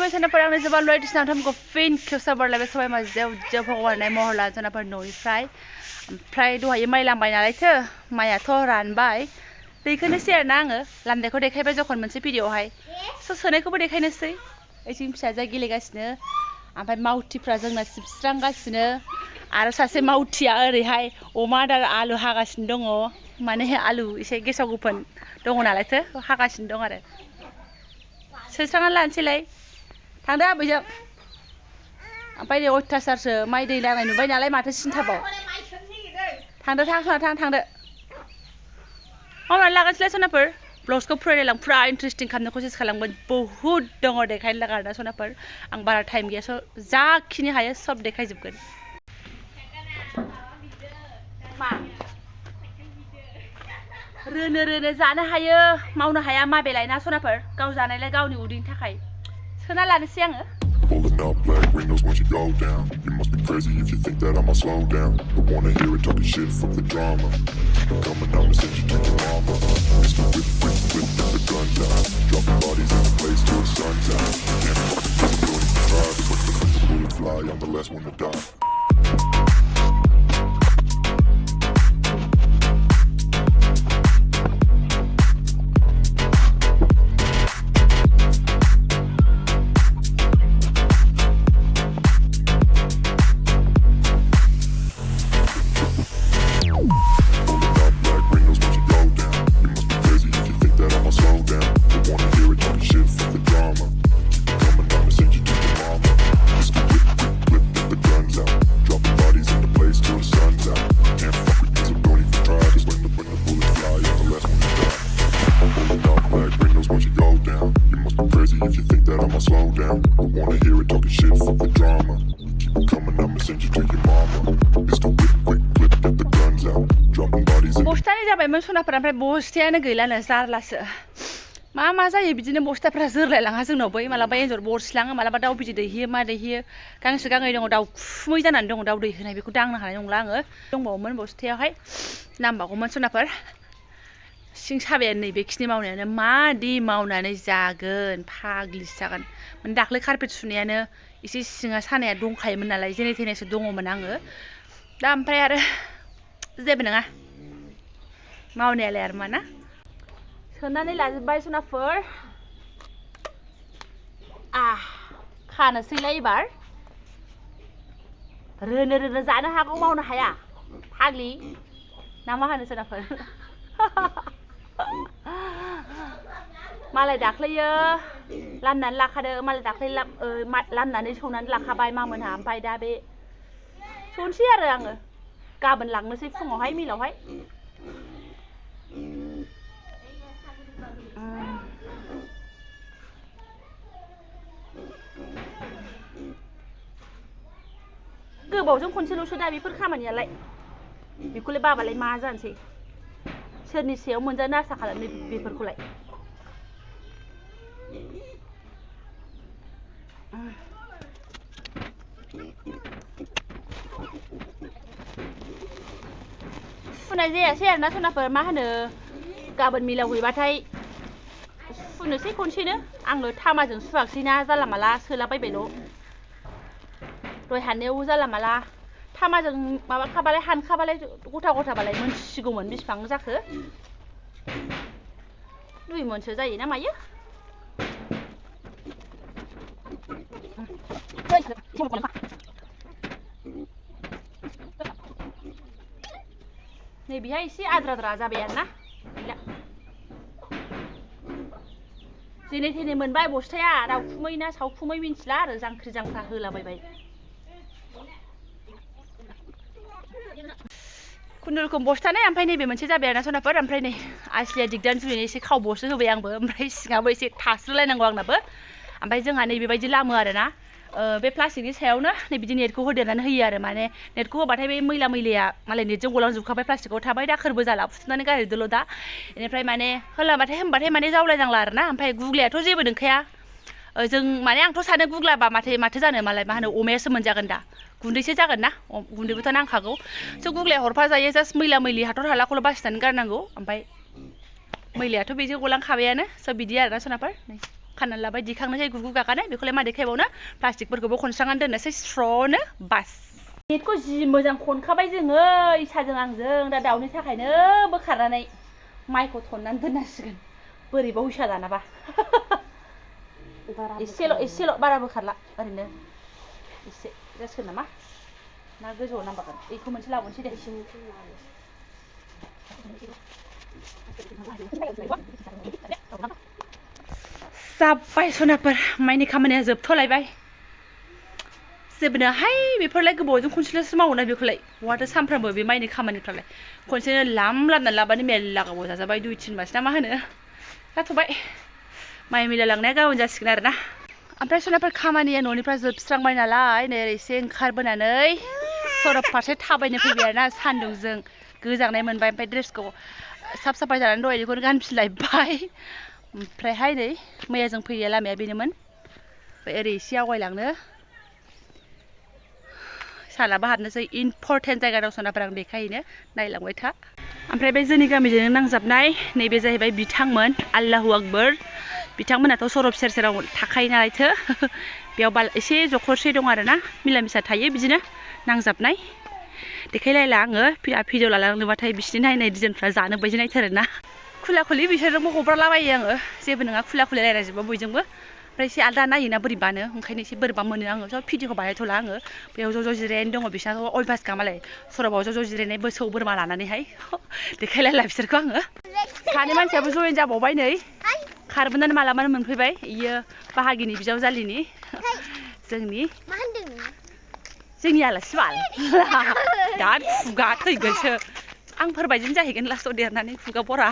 खुलुमबाय सनाफोर आंनि जोबोद लयटिस नाथामखौ फिन खेबसाबारलायबाय सबाय मा जेव हगारनाय महर लाना सनाफोर न'निफ्राय ओमफ्राय दहाय माइ लांबाय नालायथो माइयाथ' रानबाय दैखोनोसै आरोना आङो लामनायखौ देखायबाय जखन मोनसे भिडिअआवहाय सोनायखौबो देखायनोसै ओइथिं फिसाजोआ गेलेगासिनो ओमफ्राय मावथिफ्रा जोंना सिबस्रांगासिनो आरो सासे मावथिया ओरैहाय अमा आदार आलु हागासिनो दङ माने आलु एसे गेसाव गोफोन दङ नालायथो हागासिनो दं आरो सोस्रांना लानोसैलाय थांदो आबैजों ओमफ्राय नै अयथासारसो माइ दै लांनाय नुबाय नालाय माथो सिन्थाबाव थांदो थांदो मावनानै लागासिनो सनाफोर ब्लग्सखौ फरायलां फुरा इन्टारेस्टिं खालामनो कसिस खालामगोन बहुद दङ देखायनो लागा आरोना सनाफोर आं बारा टाइम गैया जाखिनि हायो सब देखायजोबगोन मा रोनो जानो हायो मावनो हाया माबेलायना सनाफोर गाव जानायलाय गावनि उदैनि थाखाय सोना लानोसै आङो Pulling up black windows once you go down. You must be crazy if you think that I'ma slow down. Don't wanna hear it talking shit from the drama. Keep coming, I'ma send you to your mama. Mr. Whip, get the guns out. Dropping bodies in the place till the sun's out. Can't fucking do it, don't even try. Just let the bullets fly, I'm the last one to die. If you think that I'ma slow down, don't wanna hear it talking shit, fuck the drama. Keep it coming, I'ma send you to your mama. Mr. Whip, get the guns out. Dropping bodies in. बस्तानि जाबायमोन सनाफोरा ओमफ्राय बस्तायानो गैलानो जारलासो मा जायो बिदिनो बस्ताफ्रा जोरलायलाङा जोंनावबो मालाबा एन्जर बरसिलाङो मालाबा दाउ बिदै दैहैयो मा दैहैयो गांसो गांनै दङ दाउखुमै जानानै दङ दाउ दै होनाय बेखौ दांनो हानाय नंला आङो दंबावोमोन बस्तायावहाय नांबावगौमोन सनाफोर सिं साबायानो नैबेखिनि मावनायानो मादि मावनानै जागोन फाग्लिसो जागोन माने दाख्लै कारपेट सुनायानो एसे सिङा सानाया दंखायोमोन नालाय जेने थेनेसो दङमोन आङो दा ओमफ्राय आरो जेबो नङा मावनायालाय आरो मा ना सोनानै लाजोबबाय सनाफोर खानोसैलाय एबार रोनो जानो हागौ मावनो हाया फाग्लि ना मा होनो सनाफोर मालाय दाख्लैयो लामनानै लाखादों मालाय दाख्लै लामनानै सौनानै लाखाबाय मामोनहा ओमफ्राय दा बे सौनोसै आरो आङो गाबोन लांनोसै फुङावहाय मिलावहाय गोबावजों खनसेल'सो दा बेफोर खामानियालाय बेखौलाय बाबालाय मा जानोसै सोरनि सायाव मोनजानो आसा खालामनो बेफोरखौलाय फुनाय जायासै आरोना सनाफोर मा होनो गाबोन मिलाव हैबाथाय फुनोसै खनसेनो आंनो थामाजों सुवाखैना जाला माला सोलाबायबायल' दहाय हाननायाव जाला माला थामाजों माबाखाबालाय हानखाबालाय गथाबालाय मोनसिगौमोन बेसेबां जाखो 2 मनसो जायो ना मायो नै बेहाय एसे आद्रा जाबाय आरोना गैला जेने थेने मोनबाय बस्ताया दाउखुमै ना सावखुमै मिन्थिला आरो जांख्रि जांख्रा होलाबायबाय खुनुरुखुम बस्तानै ओमफ्राय नैबे मोनसे जाबाय आरोना सनाफोर ओमफ्राय नै आसलिया दिगदार जुलिनो एसे खावबसो होबाय आंबो ओमफ्राय सिङाबो एसे थास्रोलायनांगौ आंनाबो ओमफ्राय जोंहा नै बेबायदि लामो आरोना बे प्लास्टिकनि सायावनो नै बिदि नेटखौ होदेरनानै होयो आरो माने नेटखौ होबाथाय बे मैलाया मालाय नेटजों गलांजोबखाबाय प्लास्टिकआव थाबाय दाखोरबो जाला फुथुनानै गारहैदोल' दा बेनिफ्राय माने होनबाथाय माने जावलायनांला आरोना ओमफ्राय गुग्लायाथ' जेबो नंखाया जों माने आंथ' सानो गुग्लाबा माथो जानो मालाय मा होनो अमायासो मोनजागोन दा गुन्दैसो जागोन ना गुन्दैबोथ' नांखागौ स' गुग्लाया हरफा जायो जास्ट मैला हाथर हालाखौल' बासिनानै गारनांगौ ओमफ्राय मैलायाथ' बेजों गलांखाबायानो स' बिदि आरोना सनाफोर खानानै लाबाय दिखांनाय जायो गुगु गागानाय बेखौलाय मा देखायबावनो प्लास्टिकफोरखौबो खनस्रांनानै दोननोसै स्र'नो बास नेटखौ जि मोजां खनखाबाय जोङो इसाजों आंजों दा दाउनि थाखायनो बोखारनानै माइखौ थननानै दोननांसिगोन बोरैबा उसा दानाबा एसेल' बारा बोखारला ओरैनो एसे जासिगोन नामा ना गोजौआव नांबागोन बेखौ मोनसे लाबोनोसै दे जाबाय सनाफोर माइनि खामानिया जोबथ'लायबाय जेबोनोहाय बेफोरलाय गोबावजों खनसेल'सो मावोना बेखौलाय बहाथो सानफ्रामबो बे माइनि खामानिफ्रालाय खनसेनो लामनानै लाबानो मेरला गोबाव जाजाबाय 2-3 मास ना मा होनो जाथ'बाय माइ मिलायलांनाया गाबोन जासिगोन आरोना ओमफ्राय सनाफोर खामानिया न'निफ्राय जोबस्रांबाय नालाय नै एसे ओंखारबोनानै सरब फारसे थाबायनो फैबाय आरोना सान्दुंजों गोजांनाय मोनबाय ओमफ्राय ड्रेसखौ साफ साफाय जानानै दहाय बेखौनो गानफिनलायबाय ओमफ्रायहाय नै मैया जों फैनाय लामाया बेनोमोन ओमफ्राय ओरै एसे आवगायलांनो सालाबा हाबनोसै इम्परटेन्ट जायगा दं सनाफोर आं देखायहैनो नायलांबाय था ओमफ्राय बे जोंनि गामिजोंनो नांजाबनाय नैबे जाहैबाय बिथांमोन आल्लाहु आकबर बिथांमोनाथ' सरब सेर सेराव थाखायो नालायथो बेयाव एसे जखरसे दं आरोना मिला मिसा थायो बिदिनो नांजाबनाय देखायलायला आङो भिडिअ लालांनोबाथाय बिसिनि नायनाय डिजाइनफ्रा जानो बायदि नायथारोना खुला खुलि बिसोरजोंबो हब्रालाबायो आङो जेबो नङा खुला खुलि रायज्लायजोबो बयजोंबो ओमफ्राय एसे आलदा नायोना बोरैबानो ओंखायनो एसे बोरैबा मोनो आङो स' भिडिअखौ बानायथ'ला आङो बेयाव ज' जिरायनानै दङ बिसोरनाथ' अयभासखा मालाय सरबाव ज' जिरायनाय मोसौ बोरमा लानानैहाय देखायलायला बिसोरखौ आङो सानै मानसियाबो जयेन जाबावबाय नै खारबोनानै मालाबानो मोनफैबाय इयो बाहागिनि बिजावजालिनि जोंनि आलासि बाल दा खुगा थैगोनसो आंफोरबायदिनो जाहैगोन लास्टआव देरनानै खुगा बरा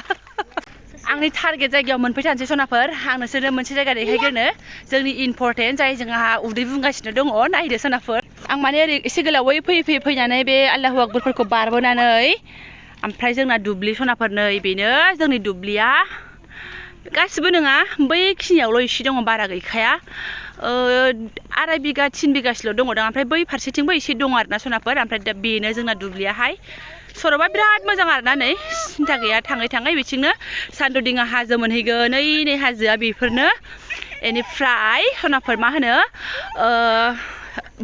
आंनि टारगेट जायगायाव मोनफैथारनोसै सनाफोर आं नोंसोरनो मोनसे जायगा देखायग्रोनो जोंनि इम्परटेन्ट जाय जोंहा उदै बुंगासिनो दङ नायदो सनाफोर आं माने ओरै एसे गोलावै फैनानै बे आल्लाहु आकबरफोरखौ बारबोनानै ओमफ्राय जोंना दुब्लि सनाफोर नै बेनो जोंनि दुब्लिया गासिबो नङा बैखिनियावल' एसे दङ बारा गैखाया 2.5 बिगा 3 बिगासोल' दङ दां ओमफ्राय बै फारसेथिंबो एसे दङ आरोना सनाफोर ओमफ्राय दा बेनो जोंना दुब्लियाहाय सरबा बिराद मोजां आरोना नै सिन्था गैया थाङै बिथिंनो सान्दुदिङा हाजो मोनहैगोन नै हाजोआ बेफोरनो बेनिफ्राय सनाफोर मा होनो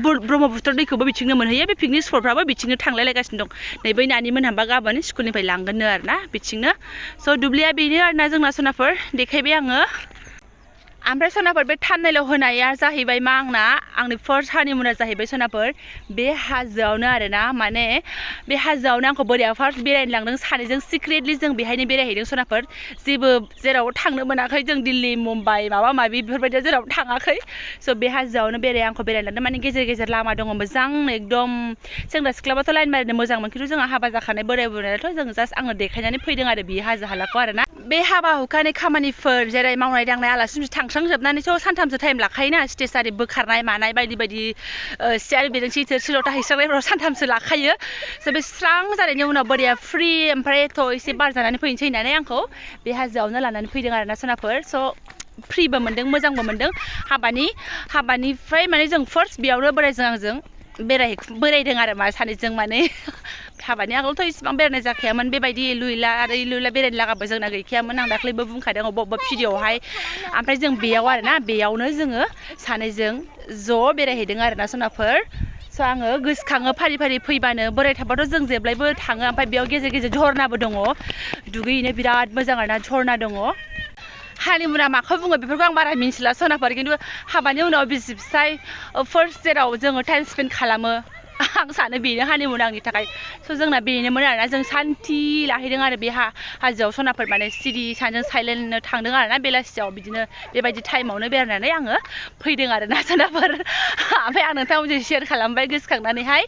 ब्रह्मपुत्र दैखौबो बिथिंनो मोनहैयो बे पिकनिक स्पटफ्राबो बिथिंनो थांलायलायगासिनो दं नै बै नानि मोनहाबा गाबोन स्कुलनिफ्राय लांगोननो आरोना बिथिंनो स' दुब्लिया बेनो आरोना जोंना सनाफोर देखायबाय आङो ओमफ्राय सनाफोर बे थाननेलाव होनाया जाहैबाय मा आंनि फार्स्ट हानिमुना जाहैबाय सनाफोर बे हाजोआवनो आरोना माने बे हाजोआवनो आंखौ बोराया फार्स्ट बेरायनो लांदों सानैजों सिक्रेटलि जों बेहायनो बेरायहैदों सनाफोर जेबो जेराव थांनो मोनाखै जों दिल्ली मुम्बाइ माबा माबि बेफोरबायदियाव जेराव थाङाखै स' बे हाजोआवनो आंखौ बेरायनो लांदों माने गेजेर लामा दङ मोजांनो एकदम सेंग्रा सिख्लाबाथ' लाइन मारिनो मोजांमोन खिन्थु जोंहा हाबा जाखानाय बोराय बुरैयाथ' जों जास्ट आङो देखायनानै फैदों आरो बे हाजो हालाखौ आरोना बे हाबा हुखानि खामानिफोर जेरै मावनाय दांनाय आलासि थांस्रांजोबनानैथ' सानथामसो टाइम लाखायोना स्टेज आरि बोखारनाय मानाय बायदि सियार बेरेंसि थोरसि लथा हैस्रांनायफ्राव सानथामसो लाखायो स' बे स्रां जानायनि उनाव बोराया फ्रि ओमफ्राय एसे बार जानानै फैनोसै होननानै आंखौ बे हाजोआवनो लानानै फैदों आरोना सनाफोर स' फ्रिबो मोनदों मोजांबो मोनदों हाबानिफ्राय माने जों फार्स्ट बेयावनो बोरायजों आंजों बेरायदों आरो मा सानैजों माने हाबानि आगोलावथ' इसिबां बेरायनाय जाखायामोन बेबायदि लुइला बेरायनो लागाबो जोंना गैखायामोन आं दाख्लैबो बुंखादों अबेबा भिडिअआवहाय ओमफ्राय जों बेयाव आरोना बेयावनो जोङो सानैजों ज' बेरायहैदों आरोना सनाफोर स' आङो गोसोखाङो फारि फैबानो बोराय थाबाथ' जों जेब्लायबो थाङो ओमफ्राय बेयाव गेजेर झरनाबो दङ दुगैहैनो बिराद मोजां आरोना झरना दङ हानिमुना माखौ बुङो बेफोरखौ आं बारा मिन्थिला सनाफोर खिन्थु हाबानि उनाव बिसि फिसाय फार्स्ट जेराव जोङो टाइम स्पेन्ड खालामो आं सानो बेनो हानिमुन आंनि थाखाय स' जोंना बेनोमोन आरोना जों सान्थि लाहैदों आरो बे हाजोआव सनाफोर माने सिरि सानजों साइलेन्टनो थांदों आरोना बेलासियाव बिदिनो बेबायदि टाइमावनो बेरायनानै आङो फैदों आरोना सनाफोर ओमफ्राय आं नोंथांमोनजों शेयार खालामबाय गोसोखांनानैहाय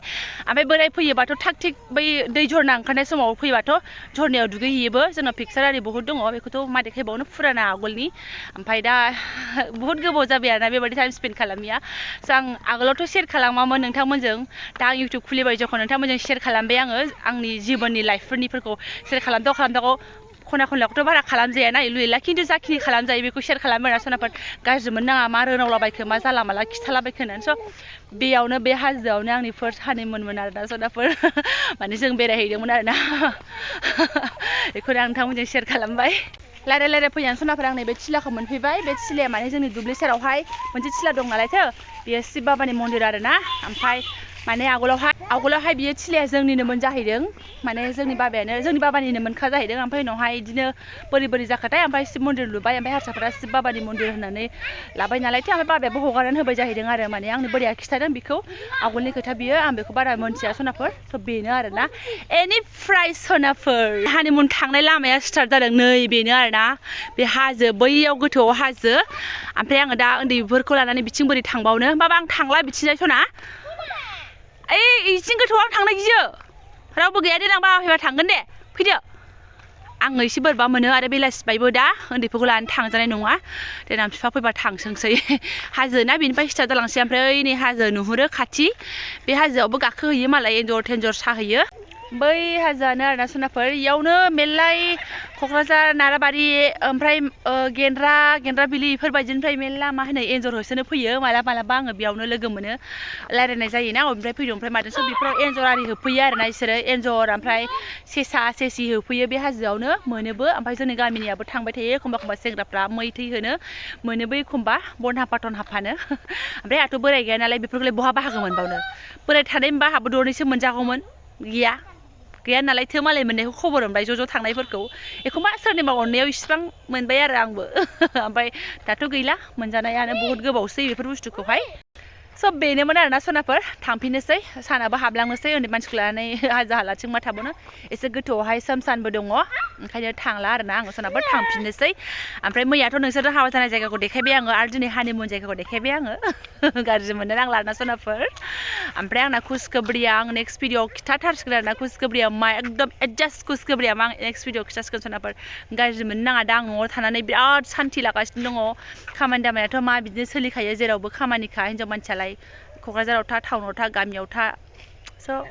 ओमफ्राय बोराय फैयोबाथ' थाग थिग बै दै झरना ओंखारनाय समाव फैबाथ' झरनायाव दुगैहैयोबो जोंना पिकचार आरि बहुद दङ बेखौथ' मा देखायबावनो फुराना आगोलनि ओमफ्राय दा बहुद गोबाव जाबाय आरोना बेबायदि टाइम स्पेन्ड खालामिया स' आं आगोलावथ' शेयार खालामामोन नोंथांमोनजों दा आं इउटुब खुलिबाय जेखौ नोंथांमोनजों शेयार खालामबाय आङो आंनि जिबननि लाइफफोरनिफोरखौ शेयार खालामदाव खना खनलाखौथ' बारा खालामजायाना लुइला खिन्थु जाखिनि खालामजायो बेखौ शेयार खालामो आरोना सनाफोर गाज्रि मोननाङा मा रोनावलाबायखो मा जाला माला खिथालाबायखो होननानै स' बेयावनो बे हाजोआवनो आंनि फार्स्ट हानिमुनमोन आरोना सनाफोर माने जों बेरायहैदोंमोन आरोना बेखौनो आं नोंथांमोनजों शेयार खालामबाय लायराय फैनानै सनाफोर आं नैबे थिलाखौ मोनफैबाय बे थिलाया माने जोंनि दुब्लि सेरावहाय मोनसे थिला दं नालायथो बेयो शिब बाबानि मन्दिर आरोना ओमफ्राय माने आगोलावहाय बियो थिलाया जोंनिनोमोन जाहैदों माने जोंनि बाबानिनोमोनखा जाहैदों ओमफ्राय उनावहाय बिदिनो बोरै जाखाथाय ओमफ्राय शिब मन्दिर लुबाय ओमफ्राय हारसाफोरा शिब बाबानि मन्दिर होननानै लाबाय नालायथो ओमफ्राय बाबायाबो हगारनानै होबाय जाहैदों आरो माने आंनो बोराया खिथादों बेखौ आगोलनि खोथा बियो आं बेखौ बारा मोनथिया सनाफोर थ' बेनो आरोना एनिफ्राय सनाफोर हानिमुन थांनाय लामाया स्टार्ट जादों नै बेनो आरोना बे हाजो बैयाव गोथौआव हाजो ओमफ्राय आङो दा उन्दैफोरखौ लानानै बिथिं बोरै थांबावनो बाबा आं थांला बिथिंजाय सना इथिं गोथौआव आं थांनो गियो रावबो गैया देनां बाबा फैबा थांगोन दे फैदो आङो एसे बोरैबा मोनो आरो बेलासिबायबो दा उन्दैफोरखौ लानानै थांजानाय नङा देनां बिफा फैबा थांसोंसै हाजो ना बेनिफ्राय स्टार्ट जालांसै ओमफ्राय नै हाजो नुहुरो खाथि बे हाजोआवबो गाखोहैयो मालाय एन्जर थेन्जर साहैयो बै हाजोआनो आरोना सनाफोर इयावनो मेरलाय क'क्राझार नाराबारि ओमफ्राय गेन्द्रा बिलि बेफोरबायदिनिफ्राय मेरला मा होनो एन्जर होसोनो फैयो मालाबा आङो बेयावनो लोगो मोनो रायलायनाय जायोना अबेनिफ्राय फैदों ओमफ्राय मादोंसो बेफोराव एन्जर आरि होफैयो आरोना बिसोरो एन्जर ओमफ्राय सेसा होफैयो बे हाजोआवनो मोनोबो ओमफ्राय जोंनि गामिनियाबो थांबाय थायो एखमबा सेंग्राफ्रा मै थै होनो मोनोबो एखमबा बन हाफाथन हाफानो ओमफ्राय आंहाथ' बोराय गैया नालाय बेफोरखौलाय बहा बाहागो मोनबावनो बोराय थानायमोनबा आंहाबो दरनैसो मोनजागौमोन गैया नालायथो मालाय मोननायखौ खबर मोनबाय ज' थांनायफोरखौ एखमबा सोरनिबा अननायाव इसिबां मोनबाय आरो आंबो ओमफ्राय दाथ' गैला मोनजानायानो बहुत गोबावसै बेफोर बुस्थुखौहाय सब बेनोमोन आरोना सनाफोर थांफिननोसै सानाबो हाबलांनोसै उन्दै मानसिखौ लानानै हाजो हालाथिं मा थाबावनो एसे गोथौआवहाय सोमसानबो दङ ओंखायनो थांला आरोना आङो सनाफोर थांफिननोसै ओमफ्राय मैयाथ' नोंसोर हाबा जानाय जायगाखौ देखायबाय आङो आरो दिनै हानिमुन जायगाखौ देखायबाय आङो गाज्रि मोननो नांला आरोना सनाफोर ओमफ्राय आंना खुसखोब्रिया आं नेक्स्ट भिडिअ'आव खिथाथारसिगोन आरोना खुसखोब्रिया मा एकदम एडजास्ट खुसखोब्रिया मा आं नेक्स्ट भिडिअ'आव खिथासिगोन सनाफोर गाज्रि मोननो नाङा दा आं न'आव थानानै बिराद सान्थि लागासिनो दङ खामानि दामानियाथ' मा बिदिनो सोलिखायो जेरावबो खामानिखा हिन्जाव मानसियालाय क'क्राझाराव था टाउनाव था गामियाव था स'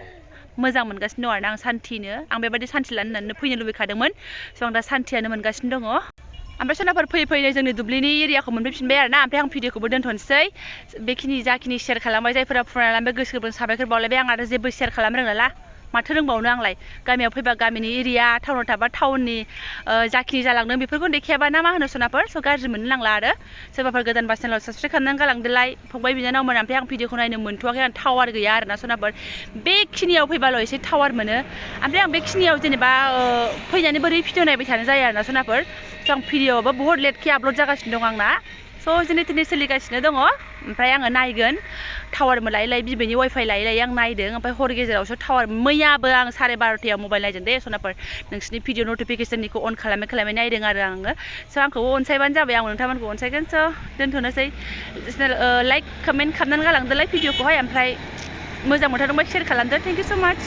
मोजां मोनगासिनो दं आरोना आं सान्थिनो आं बेबायदि सान्थि लानो होननानै फैनो लुबैखादोंमोन स' आं दा सान्थियानो मोनगासिनो दङ ओमफ्राय सनाफोर फैयै जोंनि दुब्लिनि एरियाखौ मोनफैफिनबाय आरोना ओमफ्राय आं भिडिअ'खौबो दोनथ'नोसै बेखिनि जाखिनि शेयार खालामबाय जायफोरा फुराना लांबाय गोसो गोरबोजों साबायखर बावलायबाय आं आरो जेबो शेयार खालामनो रोंला माथो रोंबावनो आंलाय गामियाव फैबा गामिनि एरिया टाउनाव थाबा टाउननि जाखिनि जालांदों बेफोरखौ देखायाबा ना मा होनो सनाफोर स' गाज्रि मोननो नांला आरो सोरबाफोर गोदानबा चेनेलाव साबसक्राइब खालामनानै गालांदोलाय फंबाय बिनानावमोन ओमफ्राय आं भिडिअ'खौ नायनो मोनथ'वाखै आं टावार गैया आरोना सनाफोर बेखिनियाव फैबाल' एसे टावार मोनो ओमफ्राय आं बेखिनियाव जेनेबा फैनानै बोरै भिडिअ' नायबाय थानो जायो आरोना सनाफोर स' आं भिडिअ'आबो बहुत लेटखे आपल'ड जागासिनो दं आंना स' जेने थेने सोलिगासिनो दङ ओमफ्राय आङो नायगोन टावार लायै बिबैनि वाइफाइ लायै आं नायदों ओमफ्राय हर गेजेरावसो टावार मैयाबो आं 12:30 मबाइल नायदों दे सनाफोर नोंसिनि भिडिअ नटिफिकेसननिखौ अन खालामै नायदों आरो आङो स' आंखौ अनसायबानो जाबाय आं नोंथांमोनखौ अनसायगोन स' दोनथ'नोसै लाइक कमेन्ट खालामनानै गालांदोलाय भिडिअ'खौहाय ओमफ्राय मोजां मोनथारदोंबा शेयार खालामदो थेंक इउ स' माच